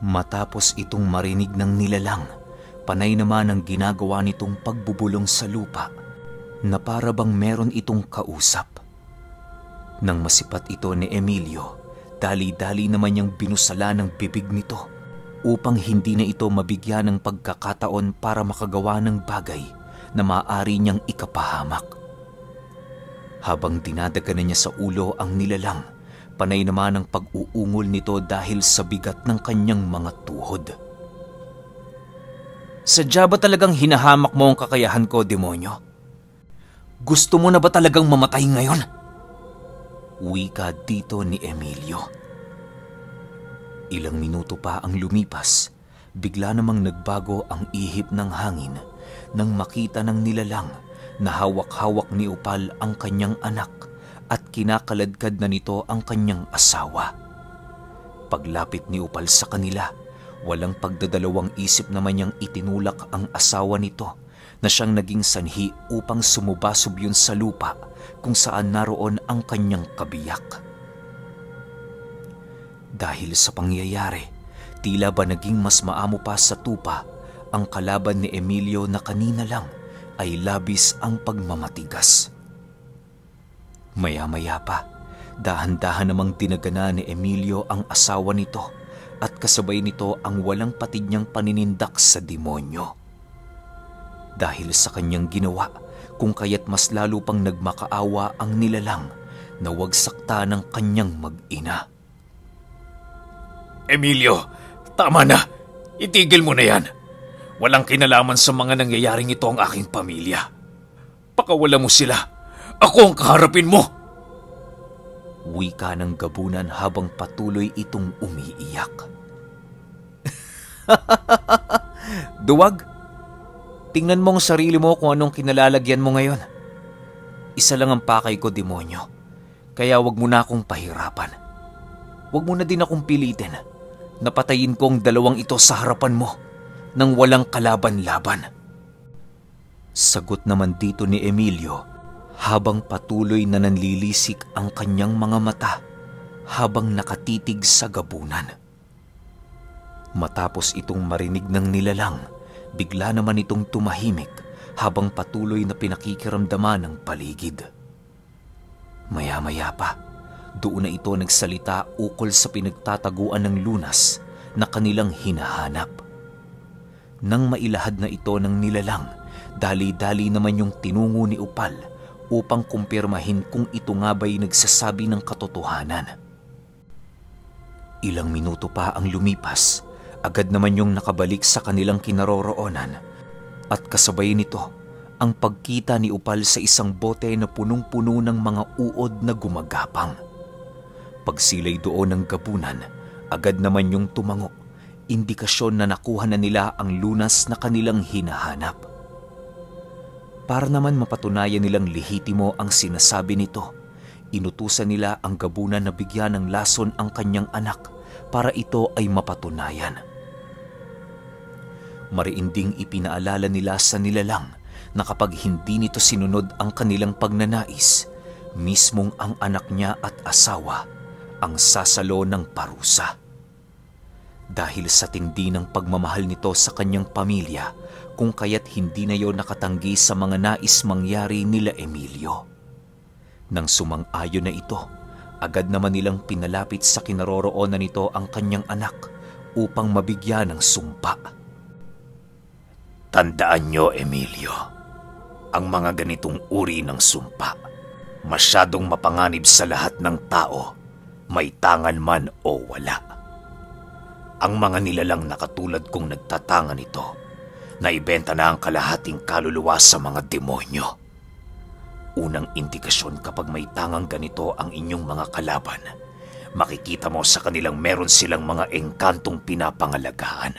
Matapos itong marinig ng nilalang, panay naman ang ginagawa nitong pagbubulong sa lupa na para bang meron itong kausap. Nang masipat ito ni Emilio, dali-dali naman niyang binusala ng bibig nito upang hindi na ito mabigyan ng pagkakataon para makagawa ng bagay na maaari niyang ikapahamak. Habang dinadaganan niya sa ulo ang nilalang, panay naman ang pag-uungol nito dahil sa bigat ng kanyang mga tuhod. Sadya ba talagang hinahamak mo ang kakayahan ko, demonyo? Gusto mo na ba talagang mamatay ngayon? Wika dito ni Emilio. Ilang minuto pa ang lumipas, bigla namang nagbago ang ihip ng hangin nang makita ng nilalang na hawak-hawak ni Upal ang kanyang anak at kinakaladkad na nito ang kanyang asawa. Paglapit ni Upal sa kanila, walang pagdadalawang isip naman niyang itinulak ang asawa nito na siyang naging sanhi upang sumubasob yun sa lupa kung saan naroon ang kanyang kabiyak. Dahil sa pangyayari, tila ba naging mas maamo pa sa tupa ang kalaban ni Emilio na kanina lang ay labis ang pagmamatigas. Maya-maya pa, dahan-dahan namang dinagana ni Emilio ang asawa nito at kasabay nito ang walang patid niyang paninindak sa demonyo. Dahil sa kanyang ginawa, kung kaya't mas lalo pang nagmakaawa ang nilalang na wag sakta ng kanyang mag-ina. Emilio, tama na. Itigil mo na yan. Walang kinalaman sa mga nangyayaring ito ang aking pamilya. Pakawala mo sila. Ako ang kaharapin mo. Wika ng gabunan habang patuloy itong umiiyak. Duwag, tingnan mo ang sarili mo kung anong kinalalagyan mo ngayon. Isa lang ang pakay ko, demonyo. Kaya wag mo na akong pahirapan. Wag mo na din akong pilitin. Napatayin ko ang dalawang ito sa harapan mo nang walang kalaban-laban. Sagot naman dito ni Emilio habang patuloy na nanlilisik ang kanyang mga mata habang nakatitig sa gabunan. Matapos itong marinig ng nilalang, bigla naman itong tumahimik habang patuloy na pinakikiramdaman ang paligid. Maya-maya pa, doon na ito nagsalita ukol sa pinagtataguan ng lunas na kanilang hinahanap. Nang mailahad na ito ng nilalang, dali-dali naman yung tinungo ni Upal upang kumpirmahin kung ito nga ba'y nagsasabi ng katotohanan. Ilang minuto pa ang lumipas, agad naman yung nakabalik sa kanilang kinaroroonan at kasabay nito ang pagkita ni Upal sa isang bote na punong-puno ng mga uod na gumagapang. Pagsilay doon ng gabunan, agad naman yung tumango, indikasyon na nakuha na nila ang lunas na kanilang hinahanap. Para naman mapatunayan nilang lehitimo ang sinasabi nito, inutusan nila ang gabunan na bigyan ng lason ang kanyang anak para ito ay mapatunayan. Mariinding ipinaalala nila sa nilalang na kapag hindi nito sinunod ang kanilang pagnanais, mismong ang anak niya at asawa ang sasalo ng parusa. Dahil sa tindi ng pagmamahal nito sa kanyang pamilya, kung kaya't hindi na yon nakatanggi sa mga nais mangyari nila Emilio. Nang sumang-ayon na ito, agad naman nilang pinalapit sa kinaroroonan nito ang kanyang anak upang mabigyan ng sumpa. Tandaan nyo, Emilio, ang mga ganitong uri ng sumpa, masyadong mapanganib sa lahat ng tao, may tangan man o wala. Ang mga nilalang na katulad kong nagtatangan ito, naibenta na ang kalahating kaluluwa sa mga demonyo. Unang indikasyon kapag may tangang ganito ang inyong mga kalaban, makikita mo sa kanilang meron silang mga engkantong pinapangalagaan.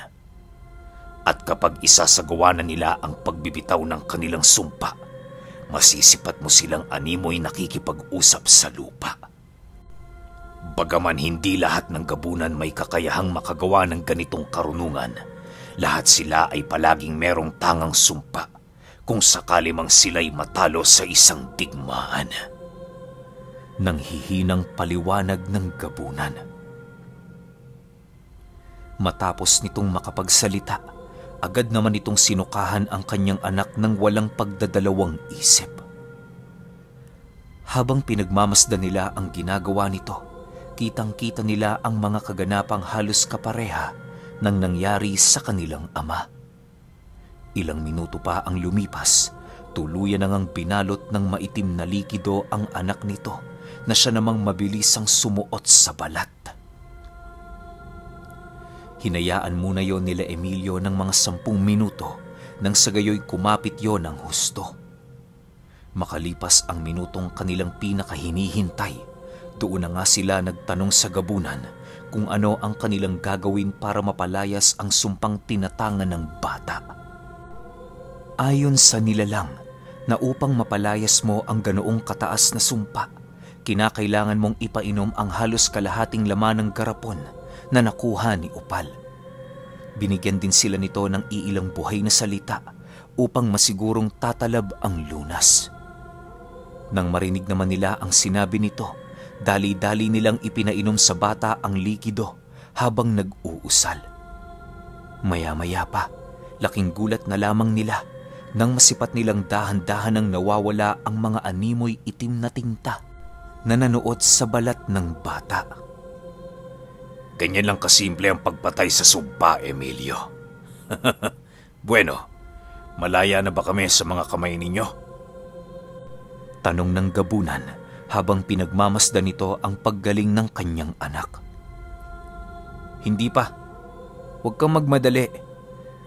At kapag isasagawa na nila ang pagbibitaw ng kanilang sumpa, masisipat mo silang animoy nakikipag-usap sa lupa. Bagaman hindi lahat ng gabunan may kakayahang makagawa ng ganitong karunungan, lahat sila ay palaging merong tangang sumpa kung sakali mang sila'y matalo sa isang digmaan. Nang hihinang paliwanag ng gabunan. Matapos nitong makapagsalita, agad naman itong sinukahan ang kanyang anak ng walang pagdadalawang isip. Habang pinagmamasdan nila ang ginagawa nito, kitang-kita nila ang mga kaganapang halos kapareha ng nangyari sa kanilang ama. Ilang minuto pa ang lumipas, tuluyan nang binalot ng maitim na likido ang anak nito na siya namang mabilisang sumuot sa balat. Hinayaan muna yon nila Emilio ng mga 10 minuto nang sa gayoy kumapit yon ng husto. Makalipas ang minutong kanilang pinakahinihintay, doon na nga sila nagtanong sa gabunan kung ano ang kanilang gagawin para mapalayas ang sumpang tinatangan ng bata. Ayon sa nilalang, na upang mapalayas mo ang ganoong kataas na sumpa, kinakailangan mong ipainom ang halos kalahating laman ng garapon na nakuha ni Upal. Binigyan din sila nito ng iilang buhay na salita upang masigurong tatalab ang lunas. Nang marinig naman nila ang sinabi nito, dali-dali nilang ipinainom sa bata ang likido habang nag-uusal. Maya-maya pa, laking gulat na lamang nila nang masipat nilang dahan-dahan ang nawawala ang mga animoy itim na tinta na nanuot sa balat ng bata. Ganyan lang kasimple ang pagpatay sa sumpa, Emilio. Bueno, malaya na ba kami sa mga kamay ninyo? Tanong ng gabunan habang pinagmamasdan nito ang paggaling ng kanyang anak. Hindi pa. Huwag kang magmadali.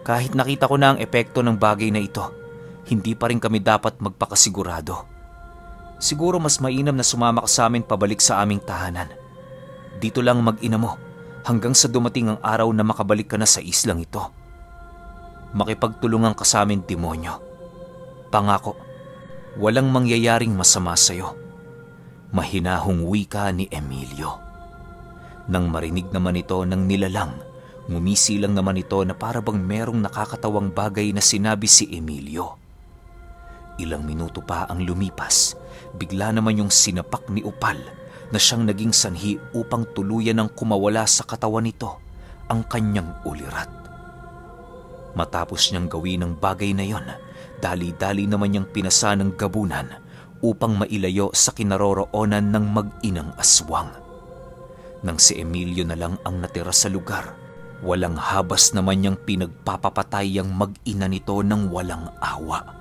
Kahit nakita ko na ang epekto ng bagay na ito, hindi pa rin kami dapat magpakasigurado. Siguro mas mainam na sumama ka sa amin pabalik sa aming tahanan. Dito lang mag-ina mo hanggang sa dumating ang araw na makabalik ka na sa islang ito. Makipagtulungan ka sa amin, demonyo. Pangako, walang mangyayaring masama sa'yo. Mahinahong wika ni Emilio. Nang marinig naman ito ng nilalang, ngumisi lang naman ito na para bang merong nakakatawang bagay na sinabi si Emilio. Ilang minuto pa ang lumipas, bigla naman yung sinapak ni Upal na siyang naging sanhi upang tuluyan ng kumawala sa katawan nito ang kanyang ulirat. Matapos niyang gawin ang bagay na yon, dali-dali naman niyang pinasa ng gabunan upang mailayo sa kinaroroonan ng mag-inang aswang. Nang si Emilio na lang ang natira sa lugar, walang habas naman niyang pinagpapapatay ang mag-ina nito ng walang awa.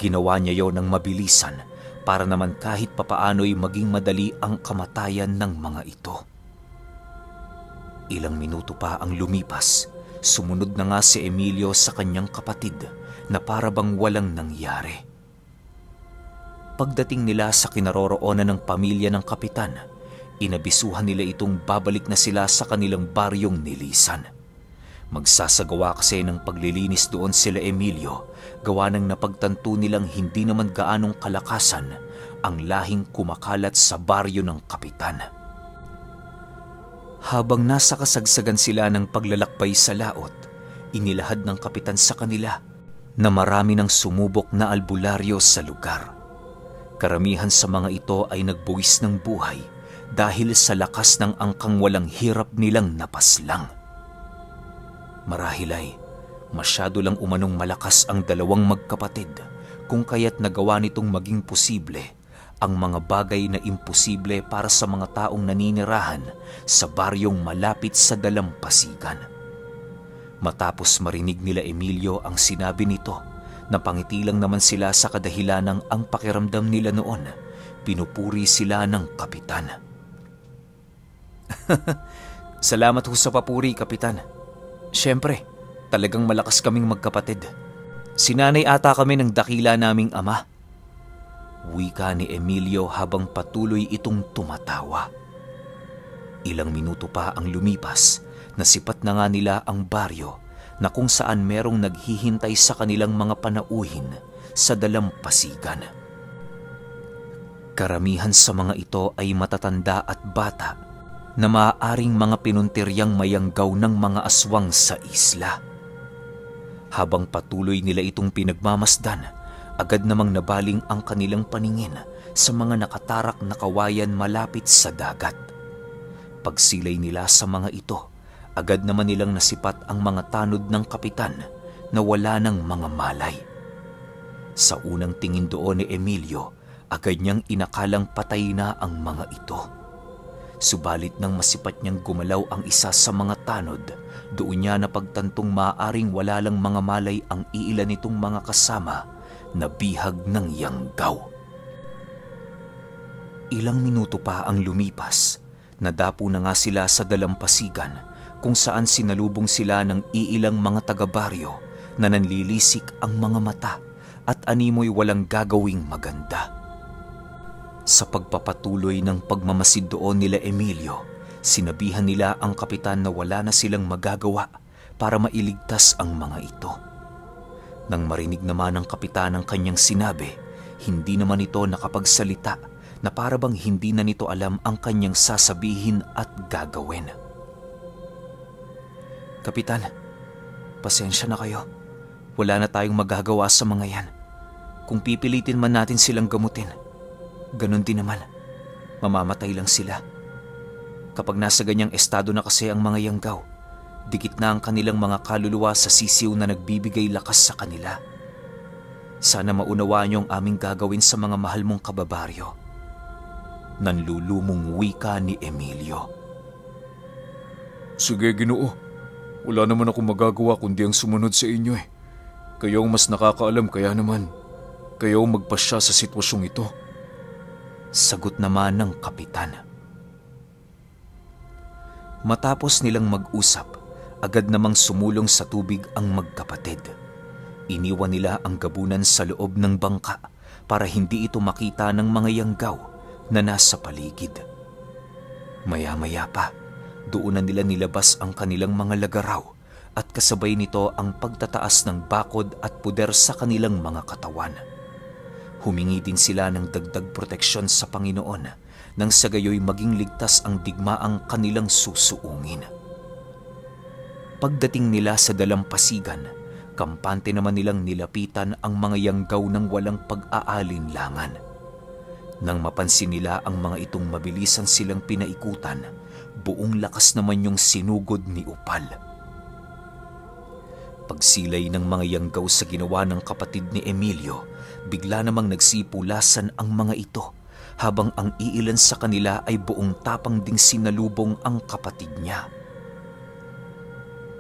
Ginawa niya yon ng mabilisan para naman kahit papaano'y maging madali ang kamatayan ng mga ito. Ilang minuto pa ang lumipas, sumunod na nga si Emilio sa kanyang kapatid na para bang walang nangyari. Pagdating nila sa kinaroroonan ng pamilya ng kapitan, inabisuhan nila itong babalik na sila sa kanilang baryong nilisan. Magsasagawa kasi ng paglilinis doon sila Emilio, gawa ng napagtanto nilang hindi naman gaanong kalakasan ang lahing kumakalat sa baryo ng kapitan. Habang nasa kasagsagan sila ng paglalakbay sa laot, inilahad ng kapitan sa kanila na marami ng sumubok na albularyo sa lugar. Karamihan sa mga ito ay nagbuwis ng buhay dahil sa lakas ng angkang walang hirap nilang napaslang. Marahil ay masyado lang umanong malakas ang dalawang magkapatid kung kaya't nagawa nitong maging posible ang mga bagay na imposible para sa mga taong naninirahan sa baryong malapit sa dalampasigan. Matapos marinig nila Emilio ang sinabi nito, napangiti lang naman sila sa kadahilanang ang pakiramdam nila noon, pinupuri sila ng kapitan. Salamat ho sa papuri, kapitan. Siyempre, talagang malakas kaming magkapatid. Sinanay ata kami ng dakila naming ama. Wika ni Emilio habang patuloy itong tumatawa. Ilang minuto pa ang lumipas, nasipat na nga nila ang baryo na kung saan merong naghihintay sa kanilang mga panauhin sa dalampasigan. Karamihan sa mga ito ay matatanda at bata na maaaring mga pinuntiryang mayanggaw ng mga aswang sa isla. Habang patuloy nila itong pinagmamasdan, agad namang nabaling ang kanilang paningin sa mga nakatarak na kawayan malapit sa dagat. Pagsilay nila sa mga ito, Agad naman nilang nasipat ang mga tanod ng kapitan na wala ng mga malay. Sa unang tingin doon ni Emilio, agad niyang inakalang patay na ang mga ito. Subalit nang masipat niyang gumalaw ang isa sa mga tanod, doon niya napagtantong maaaring wala lang mga malay ang iilan nitong mga kasama na bihag ng yanggaw. Ilang minuto pa ang lumipas, nadapo na nga sila sa dalampasigan kung saan sinalubong sila ng iilang mga taga-baryo na nanlilisik ang mga mata at animoy walang gagawing maganda. Sa pagpapatuloy ng pagmamasid doon nila Emilio, sinabihan nila ang kapitan na wala na silang magagawa para mailigtas ang mga ito. Nang marinig naman ng kapitan ang kanyang sinabi, hindi naman ito nakapagsalita na para bang hindi na nito alam ang kanyang sasabihin at gagawin. Kapitan, pasensya na kayo. Wala na tayong magagawa sa mga yan. Kung pipilitin man natin silang gamutin, ganun din naman. Mamamatay lang sila. Kapag nasa ganyang estado na kasi ang mga yanggaw, dikit na ang kanilang mga kaluluwa sa sisiw na nagbibigay lakas sa kanila. Sana maunawaan niyo ang aming gagawin sa mga mahal mong kababaryo. Nanlulumong wika ni Emilio. Sige, Ginoo. Wala naman akong magagawa kundi ang sumunod sa inyo eh. Kayo ang mas nakakaalam kaya naman kayo ang magpasya sa sitwasyong ito. Sagot naman ng kapitan. Matapos nilang mag-usap, agad namang sumulong sa tubig ang magkapatid. Iniwan nila ang gabunan sa loob ng bangka para hindi ito makita ng mga yanggaw na nasa paligid. Maya-maya pa, doon na nila nilabas ang kanilang mga lagaraw at kasabay nito ang pagtataas ng bakod at puder sa kanilang mga katawan. Humingi din sila ng dagdag proteksyon sa Panginoon nang sa gayoy maging ligtas ang digmaang kanilang susuungin. Pagdating nila sa dalampasigan, kampante naman nilang nilapitan ang mga yanggaw ng walang pag-aalinlangan. Nang mapansin nila ang mga itong mabilisan silang pinaikutan, buong lakas naman yung sinugod ni Upal. Pagsilay ng mga yanggaw sa ginawa ng kapatid ni Emilio, bigla namang nagsipulasan ang mga ito, habang ang iilan sa kanila ay buong tapang ding sinalubong ang kapatid niya.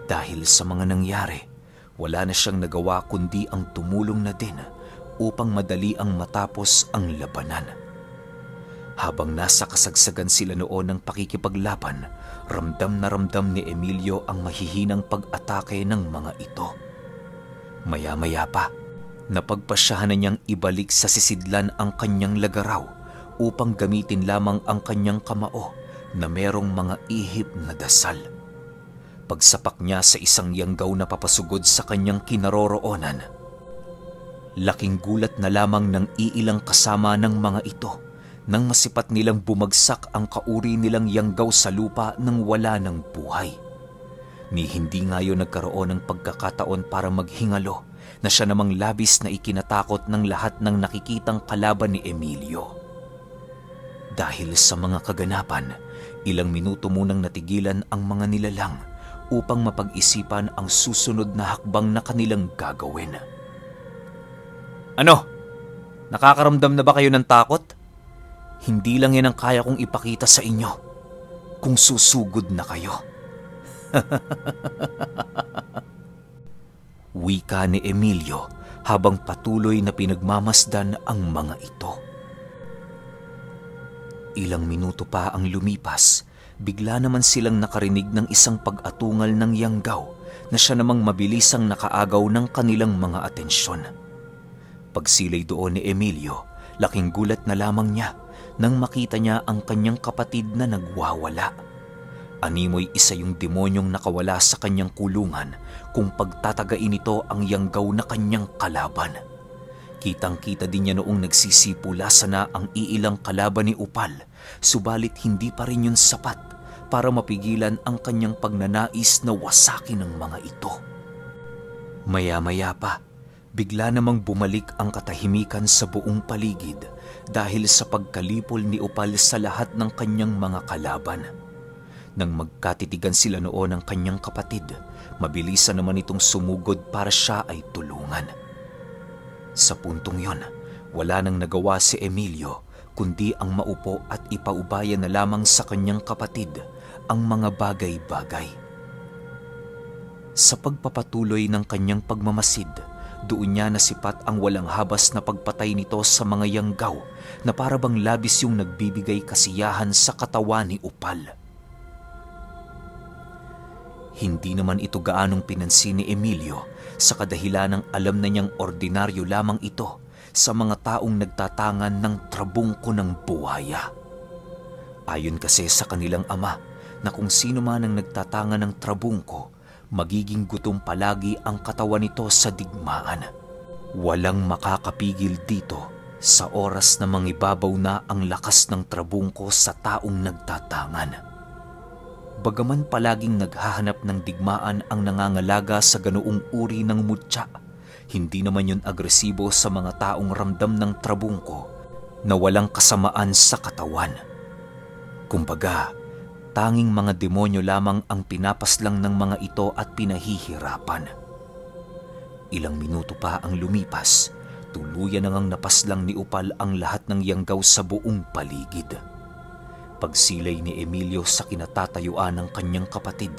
Dahil sa mga nangyari, wala na siyang nagawa kundi ang tumulong na din upang madali ang matapos ang labanan. Habang nasa kasagsagan sila noon ng pakikipaglaban, ramdam na ramdam ni Emilio ang mahihinang pag-atake ng mga ito. Maya-maya pa, napagpasyahan na niyang ibalik sa sisidlan ang kanyang lagaraw upang gamitin lamang ang kanyang kamao na merong mga ihip na dasal. Pagsapak niya sa isang yanggaw na papasugod sa kanyang kinaroroonan, laking gulat na lamang ng iilang kasama ng mga ito nang masipat nilang bumagsak ang kauri nilang yanggaw sa lupa nang wala ng buhay. Ni hindi ngayon nagkaroon ng pagkakataon para maghingalo na siya namang labis na ikinatakot ng lahat ng nakikitang kalaban ni Emilio. Dahil sa mga kaganapan, ilang minuto munang natigilan ang mga nilalang upang mapag-isipan ang susunod na hakbang na kanilang gagawin. Ano? Nakakaramdam na ba kayo ng takot? Hindi lang yan ang kaya kong ipakita sa inyo kung susugod na kayo. Wika ni Emilio habang patuloy na pinagmamasdan ang mga ito. Ilang minuto pa ang lumipas, bigla naman silang nakarinig ng isang pag-atungal ng yanggaw na siya namang mabilisang nakaagaw ng kanilang mga atensyon. Pagsilay doon ni Emilio, laking gulat na lamang niya nang makita niya ang kanyang kapatid na nagwawala. Animoy isa yung demonyong nakawala sa kanyang kulungan kung pagtatagain nito ang yanggaw na kanyang kalaban. Kitang-kita din niya noong nagsisipulasa na ang iilang kalaban ni Upal, subalit hindi pa rin yun sapat para mapigilan ang kanyang pagnanais na wasakin ng mga ito. Maya-maya pa, bigla namang bumalik ang katahimikan sa buong paligid dahil sa pagkalipol ni Upal sa lahat ng kanyang mga kalaban. Nang magkatitigan sila noon ng kanyang kapatid, mabilisan naman itong sumugod para siya ay tulungan. Sa puntong yon, wala nang nagawa si Emilio kundi ang maupo at ipaubaya na lamang sa kanyang kapatid ang mga bagay-bagay. Sa pagpapatuloy ng kanyang pagmamasid, doon niya nasipat ang walang habas na pagpatay nito sa mga yanggaw na parabang labis yung nagbibigay kasiyahan sa katawan ni Upal. Hindi naman ito gaanong pinansin ni Emilio sa kadahilanang alam na niyang ordinaryo lamang ito sa mga taong nagtatangan ng trabungko ng buhaya. Ayon kasi sa kanilang ama na kung sino man ang nagtatangan ng trabungko, magiging gutom palagi ang katawan nito sa digmaan. Walang makakapigil dito sa oras na mangibabaw na ang lakas ng trabungko sa taong nagtatangan. Bagaman palaging naghahanap ng digmaan ang nangangalaga sa ganoong uri ng mutya, hindi naman yun agresibo sa mga taong ramdam ng trabungko na walang kasamaan sa katawan. Kumbaga, tanging mga demonyo lamang ang pinapaslang ng mga ito at pinahihirapan. Ilang minuto pa ang lumipas, tuluyan nang napaslang ni Upal ang lahat ng yanggaw sa buong paligid. Pagsilay ni Emilio sa kinatatayuan ng kanyang kapatid,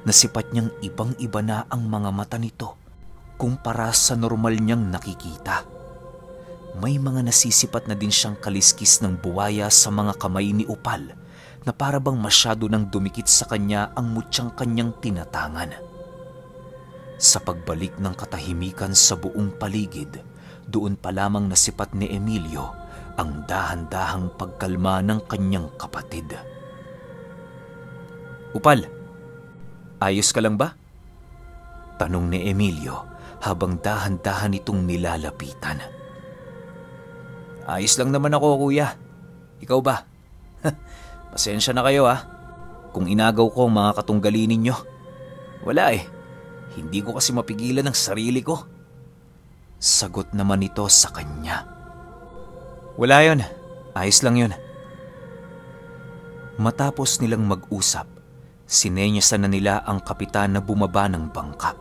nasipat niyang ibang-iba na ang mga mata nito kumpara sa normal niyang nakikita. May mga nasisipat na din siyang kaliskis ng buwaya sa mga kamay ni Upal na parabang masyado nang dumikit sa kanya ang mutyang kanyang tinatangan. Sa pagbalik ng katahimikan sa buong paligid, doon pa lamang nasipat ni Emilio ang dahan-dahang pagkalma ng kanyang kapatid. "Upal, ayos ka lang ba?" tanong ni Emilio habang dahan-dahan itong nilalapitan. "Ayos lang naman ako, kuya. Ikaw ba?" "Pasensya na kayo kung inagaw ko ang mga katunggali ninyo. Wala hindi ko kasi mapigilan ang sarili ko." Sagot naman ito sa kanya. "Wala yon, ayos lang yon." Matapos nilang mag-usap, sinenyasan na nila ang kapitan na bumaba ng bangka.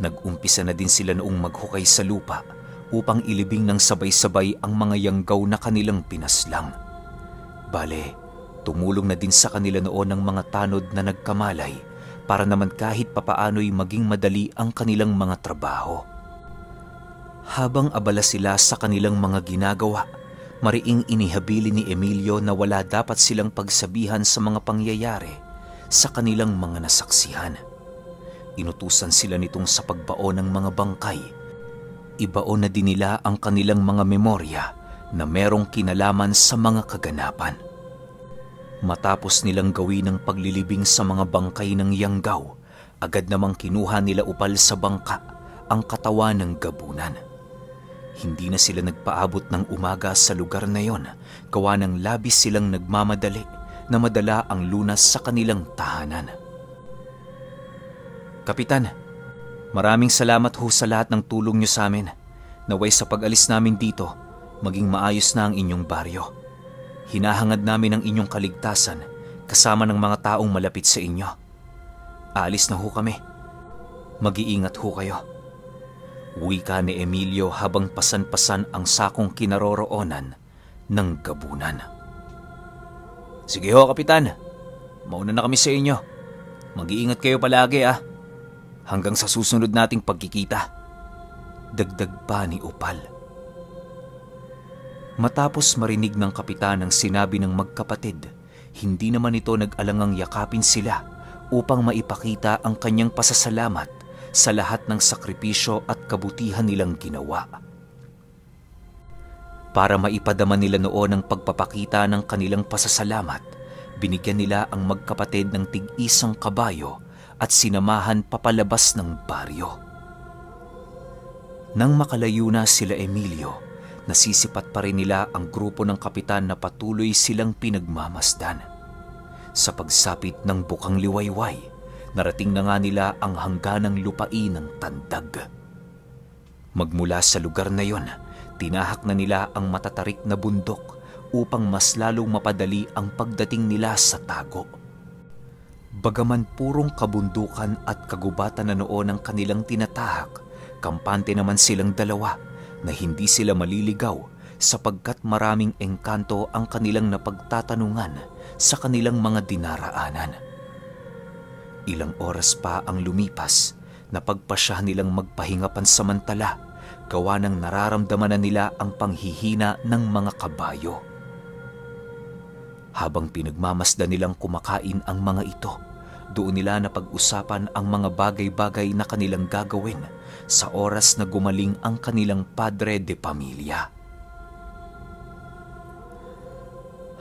Nag-umpisa na din sila noong maghukay sa lupa upang ilibing ng sabay-sabay ang mga yanggaw na kanilang pinaslang. Bale, tumulong na din sa kanila noon ang mga tanod na nagkamalay para naman kahit papaano'y maging madali ang kanilang mga trabaho. Habang abala sila sa kanilang mga ginagawa, mariing inihabili ni Emilio na wala dapat silang pagsabihan sa mga pangyayari sa kanilang mga nasaksihan. Inutusan sila nitong sa pagbaon ng mga bangkay. Ibaon na din nila ang kanilang mga memorya na merong kinalaman sa mga kaganapan. Matapos nilang gawin ang paglilibing sa mga bangkay ng yanggaw, agad namang kinuha nila Upal sa bangka ang katawan ng gabunan. Hindi na sila nagpaabot ng umaga sa lugar na yon, gawa ng labis silang nagmamadali na madala ang lunas sa kanilang tahanan. "Kapitan, maraming salamat ho sa lahat ng tulong niyo sa amin. Naway sa pag-alis namin dito, maging maayos na ang inyong baryo. Hinahangad namin ang inyong kaligtasan kasama ng mga taong malapit sa inyo. Aalis na ho kami. Mag-iingat ho kayo." Wika ni Emilio habang pasan-pasan ang sakong kinaroroonan ng gabunan. "Sige ho, kapitan. Mauna na kami sa inyo. Mag-iingat kayo palagi hanggang sa susunod nating pagkikita." Dagdag pa ni Upal. Matapos marinig ng kapitan ang sinabi ng magkapatid, hindi naman ito nag-alangang yakapin sila upang maipakita ang kanyang pasasalamat sa lahat ng sakripisyo at kabutihan nilang ginawa. Para maipadama nila noon ang pagpapakita ng kanilang pasasalamat, binigyan nila ang magkapatid ng tig-isang kabayo at sinamahan papalabas ng baryo. Nang makalayo na sila Emilio, nasisipat pa rin nila ang grupo ng kapitan na patuloy silang pinagmamasdan. Sa pagsapit ng bukang liwayway, narating na nga nila ang hangganang lupain ng Tandag. Magmula sa lugar na yon, tinahak na nila ang matatarik na bundok upang mas lalong mapadali ang pagdating nila sa tago. Bagaman purong kabundukan at kagubatan na noon ang kanilang tinatahak, kampante naman silang dalawa na hindi sila maliligaw sapagkat maraming engkanto ang kanilang napagtatanungan sa kanilang mga dinaraanan. Ilang oras pa ang lumipas, napagpasya nilang magpahinga pansamantala, gawa ng nararamdaman na nila ang panghihina ng mga kabayo. Habang pinagmamasdan nilang kumakain ang mga ito, doon nila napag-usapan ang mga bagay-bagay na kanilang gagawin sa oras na gumaling ang kanilang padre de pamilya.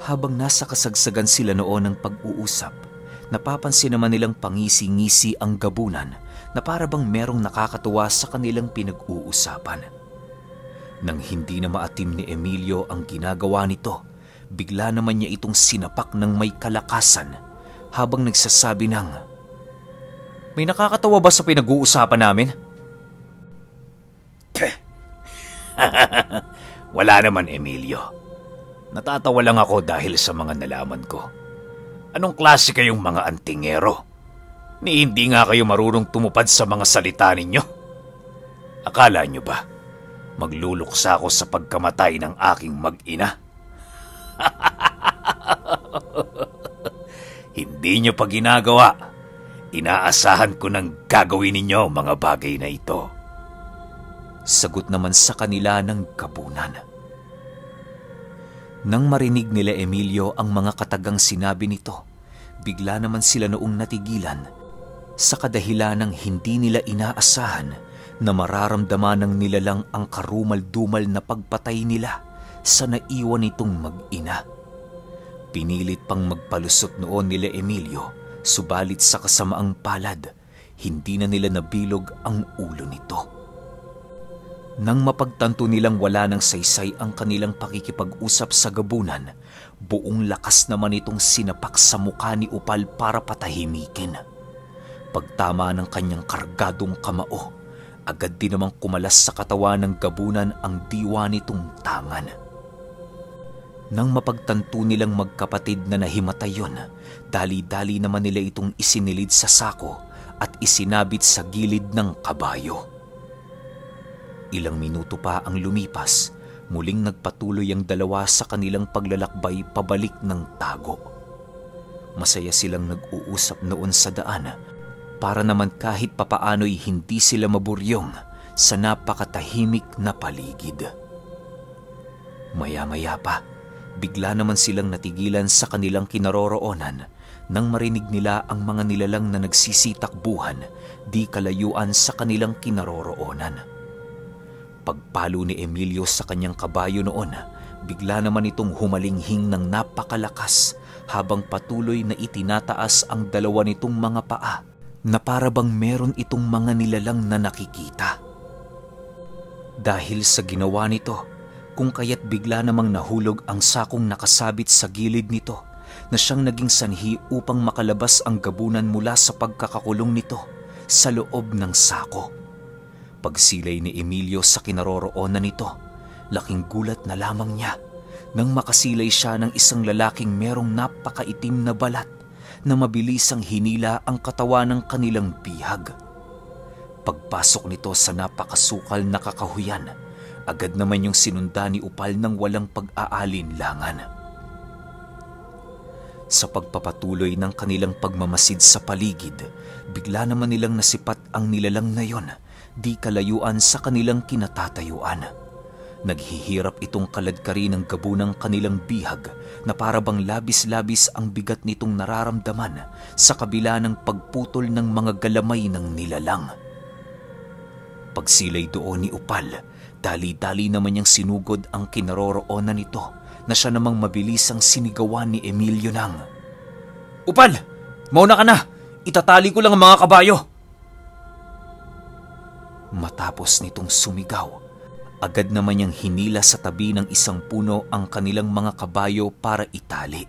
Habang nasa kasagsagan sila noon ng pag-uusap, napapansin naman nilang pangisi-ngisi ang gabunan na para bang merong nakakatuwa sa kanilang pinag-uusapan. Nang hindi na maatim ni Emilio ang ginagawa nito, bigla naman niya itong sinapak ng may kalakasan habang nagsasabi ng, "May nakakatawa ba sa pinag-uusapan namin?" Wala naman, Emilio. Natatawa lang ako dahil sa mga nalaman ko. Anong klase kayong mga antingero? Ni hindi nga kayo marunong tumupad sa mga salita ninyo? Akala nyo ba magluluksa ako sa pagkamatay ng aking mag-ina? Hindi nyo pa ginagawa. Inaasahan ko nang gagawin ninyo mga bagay na ito. Sagot naman sa kanila ng gabunan. Nang marinig nila Emilio ang mga katagang sinabi nito, bigla naman sila noong natigilan sa kadahilan ng hindi nila inaasahan na mararamdaman ng nilalang ang karumal-dumal na pagpatay nila sa naiwan nitong mag-ina. Pinilit pang magpalusot noon nila Emilio, subalit sa kasamaang palad, hindi na nila nabilog ang ulo nito. Nang mapagtanto nilang wala ng saysay ang kanilang pakikipag-usap sa gabunan, buong lakas naman itong sinapak sa mukha ni Upal para patahimikin. Pagtama ng kanyang kargadong kamao, agad din namang kumalas sa katawan ng gabunan ang diwa nitong tangan. Nang mapagtanto nilang magkapatid na nahimatay yun, dali-dali naman nila itong isinilid sa sako at isinabit sa gilid ng kabayo. Ilang minuto pa ang lumipas, muling nagpatuloy ang dalawa sa kanilang paglalakbay pabalik ng tago. Masaya silang nag-uusap noon sa daan para naman kahit papaano'y hindi sila maburyong sa napakatahimik na paligid. Maya-maya pa, bigla naman silang natigilan sa kanilang kinaroroonan nang marinig nila ang mga nilalang na nagsisitakbuhan di kalayuan sa kanilang kinaroroonan. Pagpalo ni Emilio sa kanyang kabayo noon, bigla naman itong humalinghing ng napakalakas habang patuloy na itinataas ang dalawa nitong mga paa na para bang meron itong mga nilalang na nakikita. Dahil sa ginawa nito, kung kaya't bigla namang nahulog ang sakong nakasabit sa gilid nito na siyang naging sanhi upang makalabas ang gabunan mula sa pagkakakulong nito sa loob ng sako. Pagsilay ni Emilio sa kinaroroonan nito, laking gulat na lamang niya nang makasilay siya ng isang lalaking merong napakaitim na balat na mabilisang hinila ang katawan ng kanilang bihag. Pagpasok nito sa napakasukal na kakahuyan, agad naman yung sinunda ni Upal ng walang pag-aalinlangan. Sa pagpapatuloy ng kanilang pagmamasid sa paligid, bigla naman nilang nasipat ang nilalang na yon di kalayuan sa kanilang kinatatayuan. Naghihirap itong kaladkari ng gabunang kanilang bihag na para bang labis-labis ang bigat nitong nararamdaman sa kabila ng pagputol ng mga galamay ng nilalang. Pagsilay doon ni Upal, dali-dali naman niyang sinugod ang kinaroroonan nito na siya namang mabilisang sinigawan ni Emilio ng, "Upal! Mauna ka na! Itatali ko lang ang mga kabayo!" Matapos nitong sumigaw, agad naman niyang hinila sa tabi ng isang puno ang kanilang mga kabayo para itali.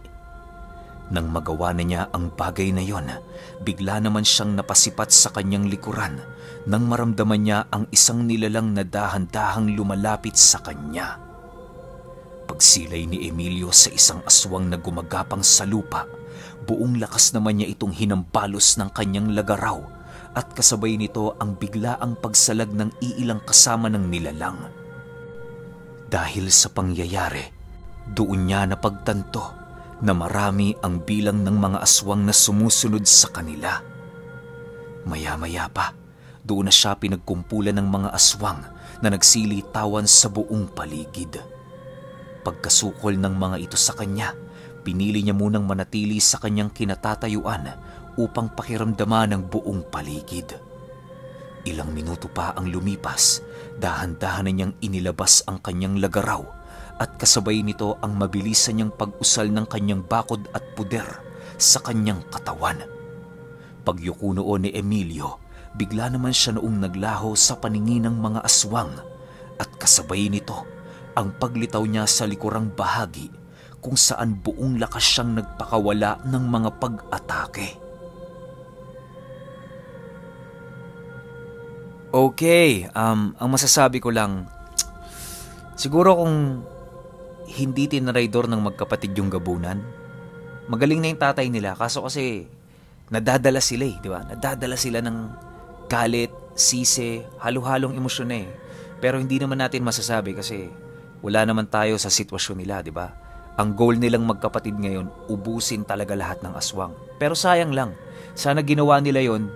Nang magawa na niya ang bagay na yon, bigla naman siyang napasipat sa kanyang likuran nang maramdaman niya ang isang nilalang na dahan-dahang lumalapit sa kanya. Pagsilay ni Emilio sa isang aswang na gumagapang sa lupa, Buong lakas naman niya itong hinambalos ng kanyang lagaraw at kasabay nito ang biglaang pagsalag ng iilang kasama ng nilalang. Dahil sa pangyayari, doon niya napagtanto na marami ang bilang ng mga aswang na sumusunod sa kanila. Maya-maya pa, doon na siya pinagkumpulan ng mga aswang na nagsilitawan sa buong paligid. Pagkasukol ng mga ito sa kanya, pinili niya munang manatili sa kanyang kinatatayuan upang pakiramdaman ang buong paligid. Ilang minuto pa ang lumipas, dahan-dahan na niyang inilabas ang kanyang lagaraw at kasabay nito ang mabilisan niyang pag-usal ng kanyang bakod at puder sa kanyang katawan. Pagyuko noon ni Emilio, bigla naman siya noong naglaho sa paningin ng mga aswang at kasabay nito ang paglitaw niya sa likurang bahagi kung saan buong lakas siyang nagpakawala ng mga pag-atake. Okay, ang masasabi ko lang, siguro kung hindi tinraidor ng magkapatid yung gabunan, magaling na yung tatay nila. Kaso kasi nadadala sila di ba? Nadadala sila ng galit, sisi, halo-halong emosyon eh. Pero hindi naman natin masasabi kasi wala naman tayo sa sitwasyon nila, di ba? Ang goal nilang magkapatid ngayon, ubusin talaga lahat ng aswang. Pero sayang lang, sana ginawa nila yon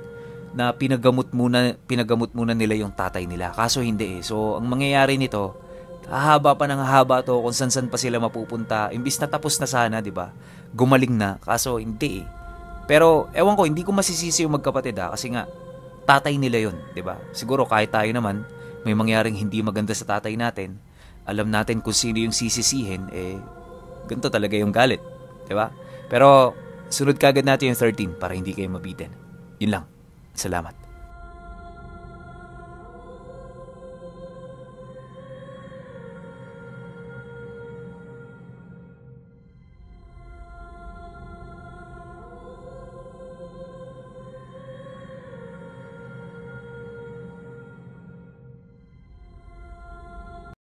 na pinagamot muna nila yung tatay nila. Kaso hindi eh. So, ang mangyayari nito, hahaba pa ng hahaba to kung san pa sila mapupunta. Imbis na tapos na sana, di ba? Gumaling na. Kaso hindi eh. Pero, ewan ko, hindi ko masisisi yung magkapatid kasi nga, tatay nila yon, di ba? Siguro kahit tayo naman, may mangyaring hindi maganda sa tatay natin, alam natin kung sino yung sisisihin, ganito talaga yung galit. Diba? Pero, sunod kagad natin yung 13 para hindi kayo mabitin. Yun lang. Salamat.